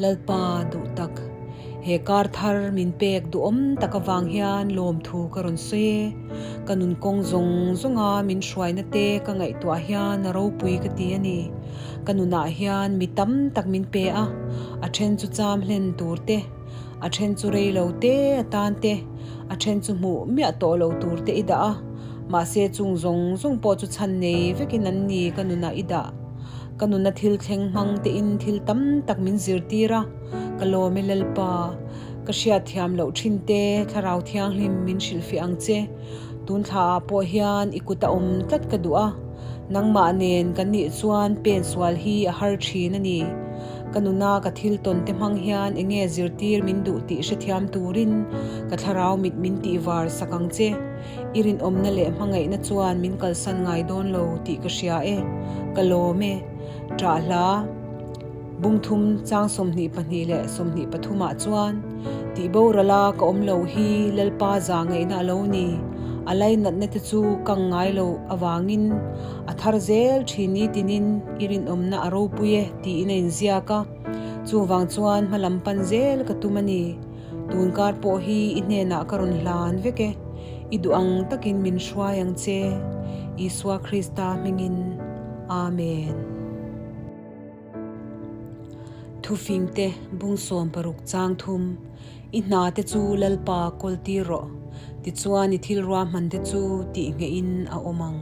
Lalpa duh tak, he kar thar min pek duhawm tak avang hian lawmthu ka rawn sawi e. Ka nun kawng zawng zawnga min hruaina te ka ngaihtuah hian a ropui ka ti a ni. Ka nunah hian mi tam tak min pe a, a then chu cham hlen tur te, a then chu rei lo te atan te, a then chu hmuh miah tawh lo tur te i dah a, mahse chung zawng zawng pawh chu chhan nei vekin an ni ka nunah i dah. Ka nuna thil thleng hmang tein thil tam tak min zirtir a, ka lawm e Lalpa. Ka hriat thiam loh thin te, Thlarau Thianghlim min hrilhfiah ang che. Tun thla ah pawh hian i kut a awm tlat ka duh a, nangmah nen kan nih chuan pen sual hi a har thin a ni. Ka nuna ka thil tawn te hmang hian eng nge zirtir min duh tih hrethiam turin ka thlarau mit min tihvar sak ang che. I rinawmna leh hmangaihna chuan min kalsan ngai dawn lo tih ka hria e. Ka lawm e. Ṭah hla. Bungthum chang 22 leh 23 ah chuan, Tih borala ka awm lo hi Lalpa za ngaihna a lo ni. A lainatna te chu kang ngai lo avangin a thar zel thin ni tinin i rinawmna a ropui e tiin a inziak a. Chuvang chuan hmalam pan zel ka tum a ni. Tunkar pawh hi i hnenah ka rawn hlan vek e, i duh ang takin min hruai ang che, Isua Krista hmingin. Amen. Thufingte bung 60 chang thum, I hna te chu Lalpa kawl tir rawh, tichuan i thil ruahman te chu tih nghehin a awm ang.